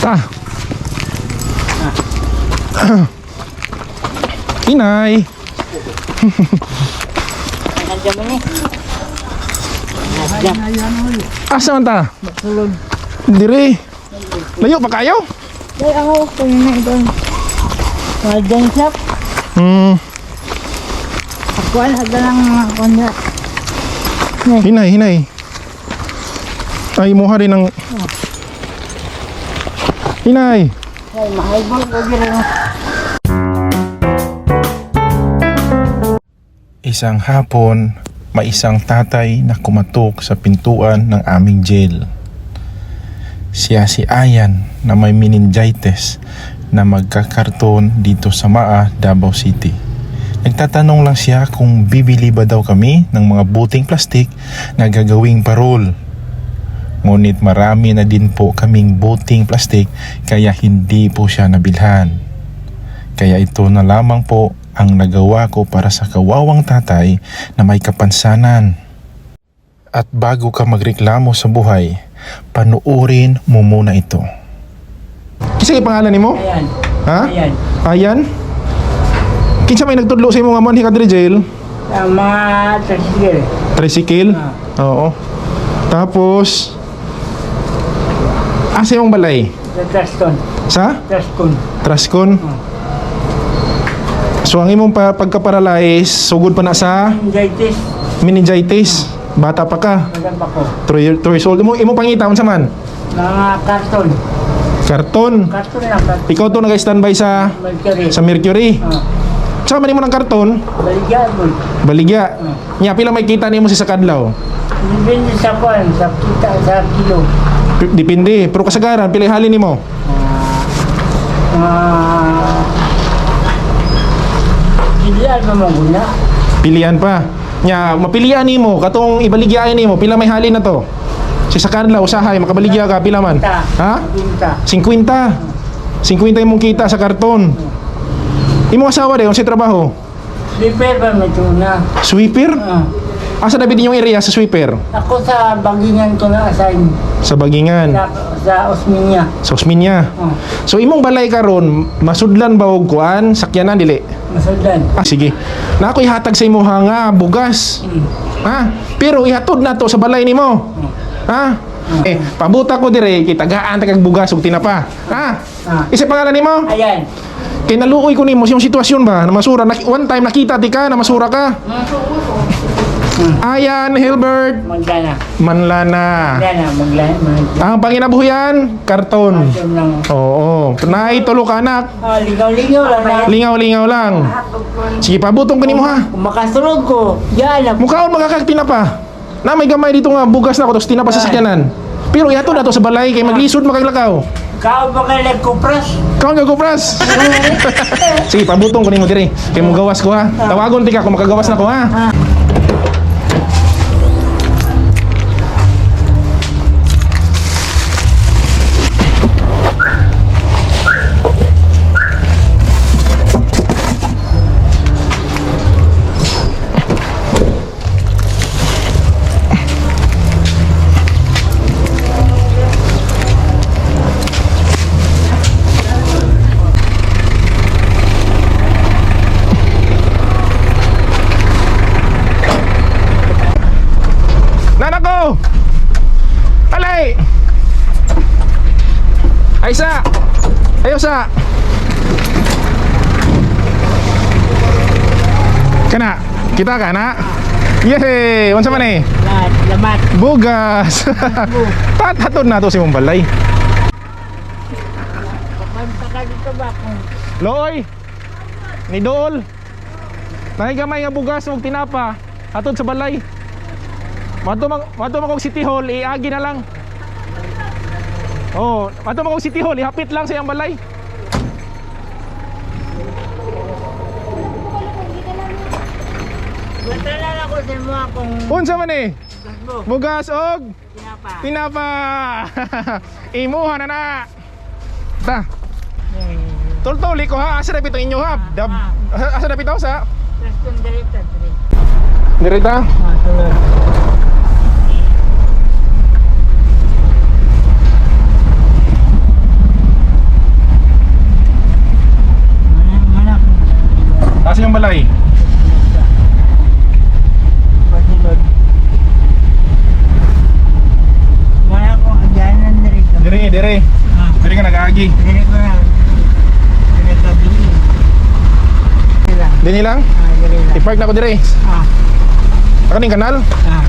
Ta. Inay. Nandiyan mo ni. Asa man ta? Dire. Layo pa kayo? Ay, ako, kung na ito. Nandiyan siya. Ako, aga lang mga konya. Hinay, hinay. Ay, muha rin ang... Hinay. Ay, mahaibol ko rin. Isang hapon, may isang tatay na kumatok sa pintuan ng aming jail. Siya si Ayan na may meningitis na magkakarton dito sa Maa, Davao City. Nagtatanong lang siya kung bibili ba daw kami ng mga buting plastik na gagawing parol. Ngunit marami na din po kaming buting plastik kaya hindi po siya nabilhan. Kaya ito na lamang po ang nagawa ko para sa kawawang tatay na may kapansanan. At bago ka magreklamo sa buhay, panuorin mo muna ito. Kasi pangalan nimo? Ayan. Ha? Ayan. Ayan? Kinsa may nagtudlo sa imo nga mo ka diri jail? Ang mga tricycle. Tricycle? Ah. Oo. Tapos asa imong balay? Sa Traston. Sa Traston. Trascon? So ang imong pagka-paralyze, sugod pa na sa Meningitis. meningitis. Bata pa ka. Maganda ko. 3 years old. Imo pangita unsa man? Mga karton. Karton. Karton lang. Karton. Ikaw to nag-standby sa Mercury. sa Mercury. Ah, Sa man nimo ng karton, baligyan mo. baligya. Nya pila may kita nimo sa kadlaw? Depende sa kwan, sa kita, sa kilo. Depende, pero kasagaran pila halin nimo? Ah, ah, pa maguna. Pilian pa. Nya mapilian nimo katong ibaligyain nimo pila may halin na to? Sa kadlaw usahay makabaligya ka pila man? Ta. Ha? Pinta. 50. 50 imong kita sa karton. Imong asawa dayon sa trabaho? Sleeper ba may tuna? Sweeper? Ah, Asa na yung area sa sweeper? ako sa bagingan ko na assign Sa Bagingan, sa Osminia. sa Osminia. Ah, So imong balay karon, masudlan ba og kuan, sakyanan dili? Masuldan. Ah, sige. Na ako ihatag sa imo nga bugas. Ha? Pero ihatod na to sa balay nimo. Ha? Eh, pabuta ko dire kay tagaan ta kag bugas ug tinapa. Ha? Ah. Isa pangalan nimo? Ayan. Kay naluoy ko nimo sa imong sitwasyon ba? Na masura. One time nakita ti ka na masura ka. Ayan, Hilbert. Maglana. Manlana. Maglana, maglana, maglana. Ang panginabuhian, karton. Karton lang. Oo. Nay, tulo ka anak. Ah, ligaw-ligaw lang na. Lingaw-lingaw lang. Sige, pabutong ko nimo ha. Kung makasulog ko, yan ang Mukhaon makakag tinapa. Na may gamay dito nga bugas na ko tapos tinapa sa sakyanan. Pero ihatod na to sa balay kay maglisod makaglakaw. Kao ba kayo nagkupras? Kaon ka kupras. Sige, pabutong ko nimo diri. Kay mo gawas ko ha. Tawagon ti ka kung makagawas na ko ha. Nana ko! Alay! Ay sa! Ayo sa! Kana, kita ka na? Yay! Unsa man eh? Lahat, lamat. Bugas! Tathatod na to si mong balay. Pamta ka dito ba kung Looy! Ni Dool! Nahigamay nga bugas ug tinapa. Hatod sa balay. Mato man kog City Hall, iagi na lang. Oh, mato man kog City Hall, ihapit lang sa iyang balay. Punta lang ako sa mga kung Unsa man eh? mo, Bugas og tinapa. tinapa. Imuha na na. Ta. Toltoli ko ha, asa na pitong inyo ha? Dab, asa na pitaw sa? Traston direta, dire. Dirita. Ah, sulod. Asa yung balay? Pasulod. Wala akong agyanan diri ka. Dire, dire. Ah, Dire ka nag-aagi. diri ko na. Diri ka bili. Diri lang. Dini lang. Ah, diri lang. I-park na ko dire. Ah, Kaning kanal? ah.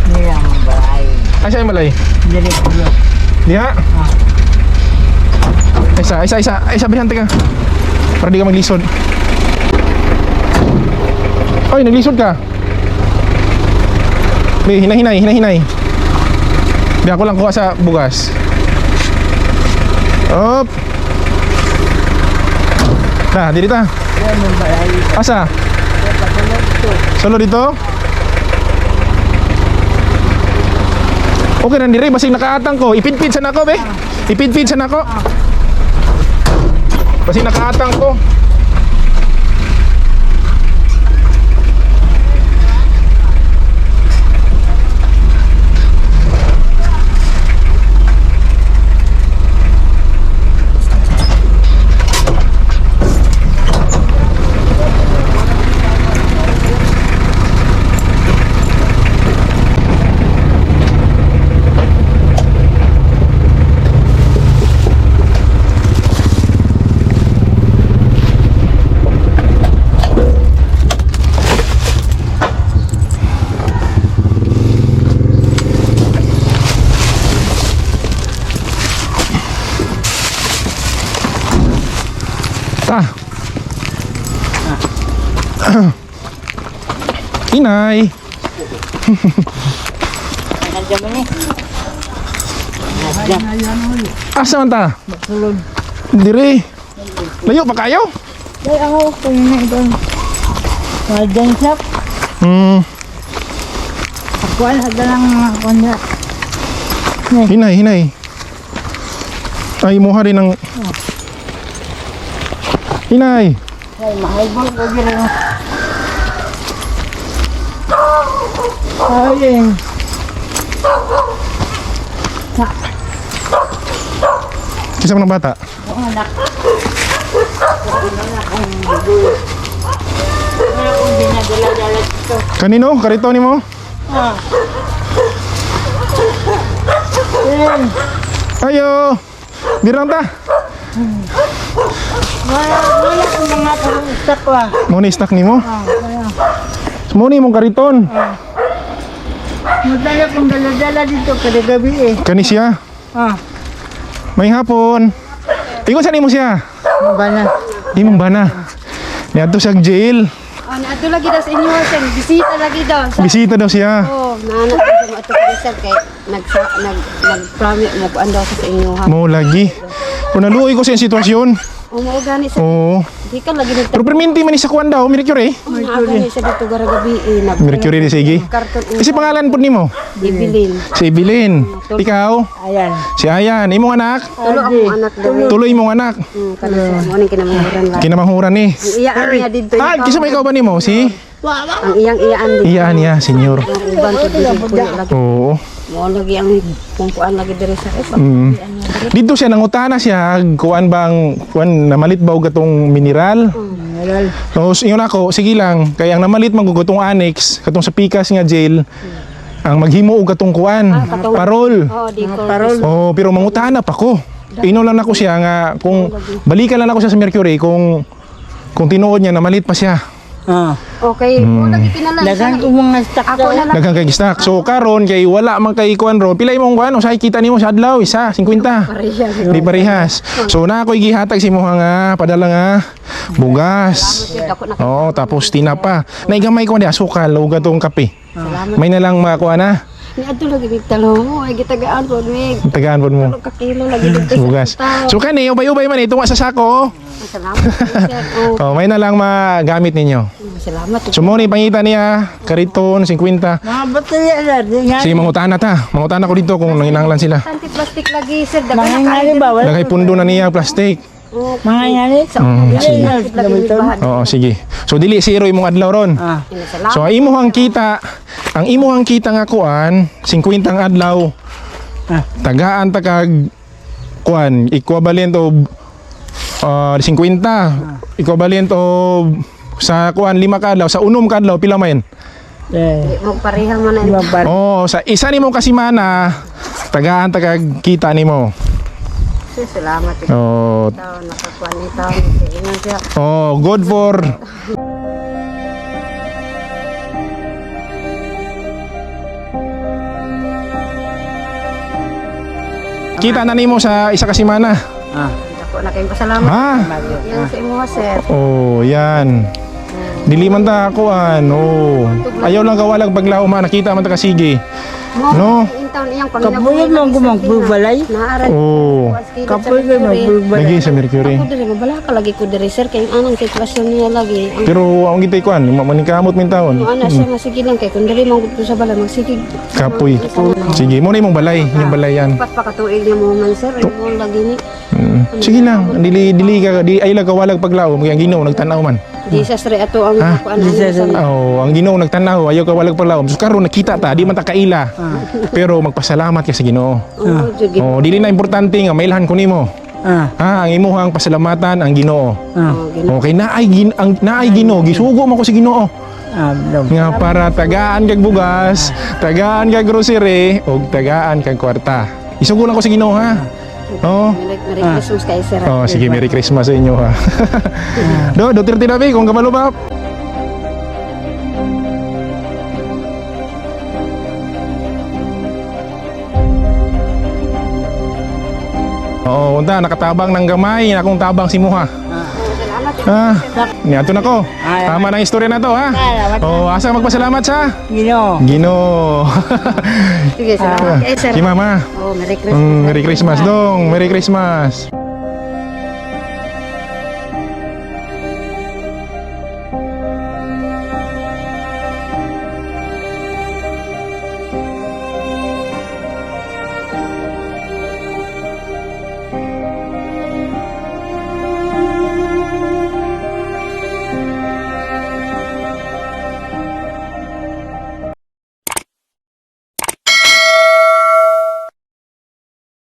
Diri lang ang balay. Asa yung balay? Diri ko. Diha. Ah. Isa, isa, isa. Ay, sabihan ka. Para di ka maglisod. Oy, naglisod ka. Be, hinahinay, hinahinay. Di ako lang kuha sa bugas. Op. Ta, dito ta. Yan ang balay. Asa? Pasulod to. Solo dito? Okay na dire, basig nakaatang ko. Ipidpid sa nako, be. Ipidpid sa nako. Basig nakaatang ko. Ta. Inay. Nandiyan mo ni. Nandiyan. Asa man ta? Pasulod. Dire. Layo pa kayo? Ay, ako kung na ito. Garden shop. Akuan ada lang mga kunya. Hinay, hinay. Ay, muha rin ang... Hinay. Ay, mahaibol ko rin. Ay, Kisa mo ng bata. ang anak. Wala akong dulo. Wala akong dinadala-dala dito. Kanino? Karito ni mo? Ah. Ayun. Ayo. Dirang ta. Wala, wala akong mga pang-istak ba. Mo ni snack nimo. Ah, wala. Mo ni mong kariton. Madala akong dala-dala dito kada gabi eh. Kani siya. Ah, May hapon. Ingon sa nimo siya. bana. Imong bana. Niadto siya jail. Oh, naadto lagi daw sa inyo sir. Bisita lagi daw. Sa Bisita daw siya. Oh, naana ko sa mga ato sir kay nag nag nag-promise mo kuan daw sa inyo ha. Mo lagi. Kung naluoy ko sa iyang sitwasyon. O mao gani sir. Oo. Di ka lagi nagta. Pero perminti man ni sa kuan daw, Mercury. Naa gani siya dito gara gabi eh. Nag Mercury ni sige. Karton Kasi pangalan po nimo? Ibilin. Si Evelyn. Ikaw? Ayan. Si Ayan. Imong anak? Tulo akong anak daw. Tuloy imong anak. Kana sir mo ning kinamanghuran lang. Kinamanghuran ni. Ang iyaan niya dito. Ah, kisa may ikaw ba nimo? Si? Ang iyang iyaan dito. Iyaan niya, senyor. Ang uban ko dito puyo lagi. Oo. Mo lagi ang kung kuan lagi diri sa eh. Dito siya nangutana siya kuan bang kuan namalit ba og katong mineral? Mineral. Tapos ingon ako, sige lang, kay ang namalit man gud katong annex, katong sa Pikas nga jail, ang maghimo og katong kuan, katong- parol. Oh, di ko. Parol. Oh, pero mangutana pa ko. Ino lang ako siya nga kung balikan lang ako siya sa Mercury kung tinuod niya namalit pa siya. Ah. Okay, mo lagi pinalan. Dagan ko mga stock Ako na lang. Daghang kay stock. So karon kay wala man kay kuan ron. Pila imong kuan usahay kita nimo sa adlaw isa 50. Pareha. Di parehas. So na ako'y gihatag si mo nga padala nga bugas. Ako na. Oo, tapos tinapa. Naigamay ko di asukal ug atong kape. Salamat. May na lang makuha na. Ni adto lagi nagtalo mo ay gitagaan po mig. Tagaan pod mo. Tulo ka kilo lagi dito sa Bugas. tao. So kani ubay-ubay man ito nga sa sako. Salamat sir. Oh, Oh, may na lang magamit ninyo. salamat. So mo ni pangita niya kariton 50. Mga baterya sir. Di nga. Sige mangutana ta. Mangutana ko dito kung nanginahanglan sila. Tanti plastic lagi sir. Mga Dagan na ngani ba? Wala. Daghay pundo na niya plastic. Oh, Mga ngani? Sige. lagi bahan. Oo, sige. So dili zero imong adlaw ron. Ah. Salamat. So ang imuhang kita, ang imuhang kita nga kuan, 50 ang adlaw. Ah. Tagaan ta kag kuan equivalent of 50. Equivalent of sa kuan 5 ka adlaw, sa 6 ka adlaw pila man? Eh, Di mo pareha man na. lima bar. Oh, sa isa nimo ka semana tagaan tagag kita nimo. Sir, salamat. Oh, Tao nakakuan ni tao ingon siya. oh, good for Kita na nimo sa isa ka semana. Ah, Dako na kayong pasalamat. Ha? Yan sa imo, sir. Oh, yan. Dili man ta kuan. Oh. Ayaw lang kawalag paglao ma nakita man ta kasige. Mo, No. in town iyang Kapuyo man ko magbubalay. Naara. Oh. Kapoy ko magbubalay. Lagi sa Mercury. Ako diri mabala ka lagi ko diri, sir, kay ang anang sitwasyon niya lagi. Ang Pero ang gitay kuan, maningkamot min taon. ano na siya nga sige lang kay kung diri man gud ko sa balay magsigig. Kapoy. Sige, mo na imong balay, inyong balay yan. Pat pa katuig niya mo man, sir, mo lagi ni. Sige lang, dili dili ka di ay lang kawalag paglaom kay ang Ginoo nagtan-aw man. Jesus re ato ang kuan ano Jesus sa Oh, ang Ginoo nagtan-aw, ayaw kawalag paglaom. So karon nakita ta, di man ta kaila. Pero magpasalamat ka sa Ginoo. Oh, jud. Oh, dili na importante nga mailhan ko nimo. Ah, Ha, ang imuhang pasalamatan ang Ginoo. ah, Oh, Ginoo. Okay, naay gin ang naay Ginoo, gisugo man ko sa Ginoo. ah, dong. Nga para tagaan kag bugas, tagaan kag grocery, ug tagaan kag kwarta. Isugo lang ko sa Ginoo ha. Oh. Merry Merry Christmas kay sir. Oh, sige, Merry Christmas sa inyo ha. Do, Duterte na kung kabalo ba? Oo, unta nakatabang ng gamay, akong tabang si Muha. Salamat. Ah, niadto na ko. Tama na ang istorya na to ha. Oh, asa magpasalamat sa? Ginoo. Ginoo. Sige, salamat kay sir. Si Mama. Oh, Merry Christmas. Merry Christmas dong. Merry Christmas.